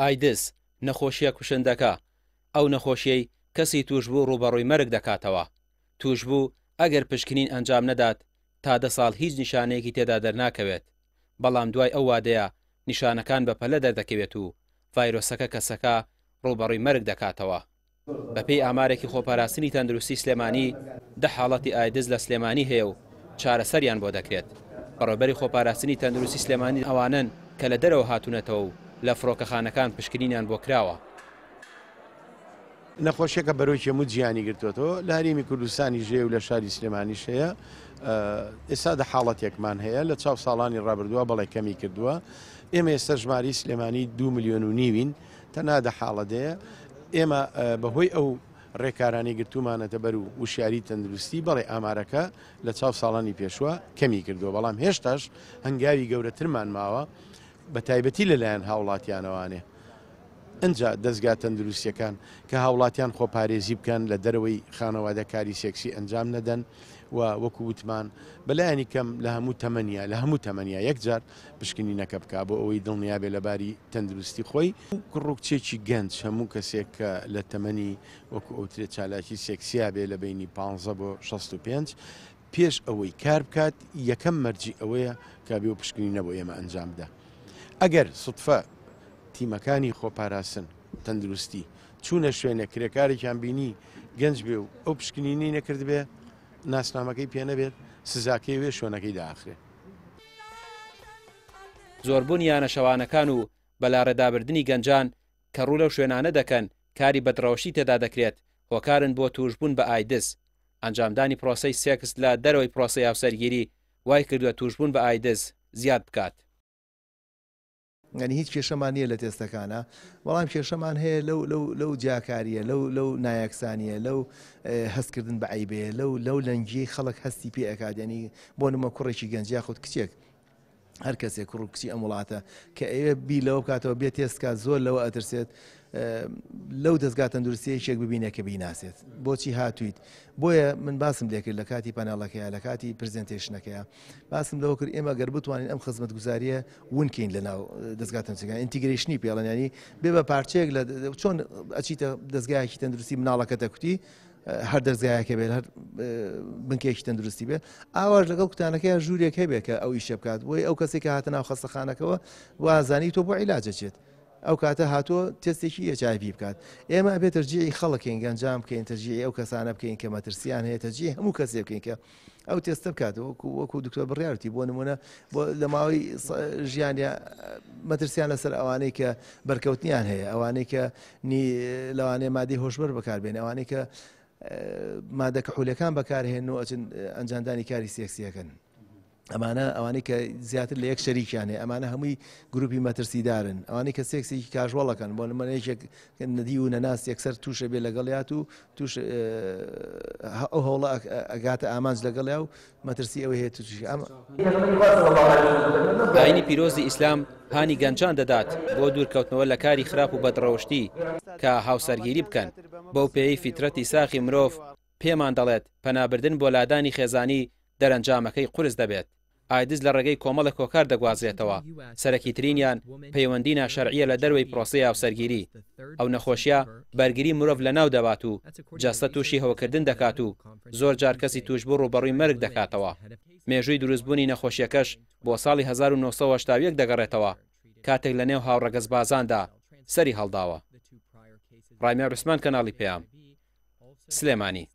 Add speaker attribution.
Speaker 1: ئایدز، نەخۆشییە کوشندەکە، ئەو نەخۆشیەی کەسی تووشبوو ڕووبەڕووی مەرگ دەکاتەوە. تووشبوو ئەگەر پشکنین ئەنجام نەدات تا دە ساڵ هیچ نیشانەیەکی تێدا دەرناکەوێت، بەڵام دوای ئەو وادەیە نیشانەکان بەپەلە دەردەکەوێت و ڤایرۆسەکە کەسەکە ڕووبەڕووی مەرگ دەکاتەوە. بەپێی ئامارێکی خۆپاراستنی تەندروستی سلێمانی، دە حاڵەتی ئایدز لە سلێمانی هەیە و چارەسەریان بۆ دەکرێت. بەڕێوبەری خۆپاراستنی تەندروستی سلێمانی ئەوانەن کە لە دەرەوە هاتوونەتەوە و لە فڕۆکەخانەکان پشکنینیان بۆ کراوە.
Speaker 2: نەخۆشیەکە بەرۆکی هەموو جیهانی گرتووەتەوە، لە هەرێمی کوردستانیش هەیە و لە شاری سلێمانیش هەیە. ئێستا دە حاڵەتێکمان هەیە لە چاو ساڵانی ڕابردووە بەڵێ کەمی کردووە. ئێمە ئێستا ژمارەی سلێمانی دوو ملیۆن و نیوین، تەنها دە حاڵەت هەیە. ئێمە بەهۆی ئەو ڕێکارانەی گرتوومانەتە بەر و وشیاری تەندروستی، بەڵێ ئامارەکە لە چاو ساڵانی پێشووە کەمی کردووە، بەڵام هێشتاش هەنگاوی گەورەترمان ماوە، بە تایبەتی لەلایەن هاوڵاتیانەوانێ. ئنجا دەزگا تەندروستیەکان کە هاوڵاتیان خۆپارێزی بکەن لە دەرەوەی خانەوادە کاری سێکسی ئەنجام نەدەن و وەکو وتمان بەلایەنی کەم لە هەموو تەمەنیا لە هەموو تەمەنیا یەک جار پشکنینەکە بکا بۆ ئەوەی دڵنیا بێ لە باری تەندروستی خۆی. کوڕ و کچێکی گەنج هەموو کەسێک کە لە تەمەنی وەکو ئەوترێ چالاکی سێکسیا بێ لە بەینی 15 بۆ 65 پێش ئەوەی کار بکات یەکەم مەرجی ئەوەیە کە بێ و پشکنینە بۆ ئێمە ئەنجام بدا ئەگەر سوتفە تیمەکانی خۆپاراستن تەندروستی چوونە شوێنێک کرێکارێکیان بینی گەنج بێ و ئەو پشکنینەی نەکردبێ ناسنامەکەی پێ نەبێت سزاکەی وێ شوێنەکەی داخرێ.
Speaker 1: زۆربوونی یانە شەوانەکان و بەلاڕێدابردنی گەنجان کە ڕوو لەو شوێنانە دەکەن کاری بەدڕەوشتی تێدا دەکرێت هۆکارن بۆ تووشبوون بە ئایدز. ئەنجامدانی پرۆسەی سێکس لە دەرەوەی پرۆسەی هاوسەرگیری وایکردووە تووشبوون بە ئایدز زیاد بکات.
Speaker 3: یانی هیچ کێشەمان نییە لە تێستەکانا، بەڵام کێشەمان هەیە لەو لەو لەو جیاکارییە، لەو لەو نایەکسانییە، لەو هەستکردن بە عەیبەیە، لەو لەو لەنگییەی خەڵک هەستی پێ ئەکات، یانی بۆ نموونە کوڕێکی گەنج یاخود کچێک هەر کەسێک کوڕ و کچی ئەم وڵاتە کە ئەیەوێ بیر لەوە بکاتەوە بێ تێست کات زۆر لەوە ئەترسێت لەو دەزگا تەندروستیە یەکێک ببینێ کە بیناسێت بۆچی هاتوویت بۆیە من باسم لێکرد لە کاتی پانێڵەکەیە لە کاتی presentation ەکەیە باسم لەوە کرد ئێمە گەر بتوانین ئەم خزمەتگوزاریە ون کەین لە ناو دەزگا تەندروستیەکان integration ی پێڵێن ینی بێ بە پارچەیەک لە چۆن ئەچیتە دەزگایەکی تەندروستی مناڵەکە دەکوتی هەر دەزگایەکە بێت هەر بنکێکی تەندروستی بێت ئاواش لەگەڵ کوتانەکەی ژوورێک هەبێت کە ئەو ئیشە بکات بۆی ئەو کەسێک کە هاتە ناو خەستەخانەکەەوە وازانی تۆ بۆ عیلاجەچێت ئەو کاتە هاتووە تێستێکی HIV بکات. ئێمە ئەبێ تەشجیعی خەڵک کەین، گەنجان بکەین، تەشجیعی ئەو کەسانە بکەین کە مەترسیان هەیە، تەشجیعی هەموو کەسێ بکەین کە ئەو تێستە بکات وەکو وەکو دکتۆر بڕیار وتی بۆ نمونە بۆ لە ماوەی ژیانیا مەترسیان لەسەر ئەوانەی کە بەرکەوتنیان هەیە، ئەوانەی کە لەوانەیە مادەی هۆشبەر بەکاربێن، ئەوانەی کە مادە کحولەکان بەکارهێن و ئەچن ئەنجامدانی کاری سێکسیەکەن. ئەمانە ئەوانەی کە زیاتر لە یەک شەریکیان هەیە ئەمانە هەمووی گروپی مەترسیدارن ئەوانەی کە سێکسێکی casual ەکەن بۆ نمونە یەکێک نەدی و نەناس یەکسەر تووشە بێ لەگەڵیات و توش ئەو هەوڵە ئەگاتە ئامانج لەگەڵیا و مەترسی ئەوەی هەیە تووشی ئەم
Speaker 1: ئاینی پیرۆزی ئیسلام هانی گەنجان دەدات بۆ دوورکەوتنەوە لە کاری خراپ و بەدڕەوشتی کە هاوسەرگیری بکەن بەو پێیەی فیترەتی ساغی مرۆڤ پێمان دەڵێت پەنابردن بۆ لادانی خێزانی دەرەنجامەکەی قورس دەبێت. ئایدز لە ڕێگەی کۆمەڵێک هۆکار دەگوازرێتەوە، سەرەکیترینیان پەیوەندی ناشەرعییە لە دەروەی پرۆسەی هاوسەرگیری. ئەو نەخۆشییە بەرگری مرۆڤ لەناو دەبات و جەستە تووشی هەوکردن دەکات و زۆرجار کەسی تووشبوو ڕووبەڕووی مەرگ دەکاتەوە. مێژووی دروستبوونی نەخۆشییەکەش بۆ ساڵی 1981 دەگەڕێتەوە کاتێک لەنێو هاوڕەگەزبازاندا سەری هەڵداوە. ڕامیار عوسمان کەناڵی پەیام، سلێمانی.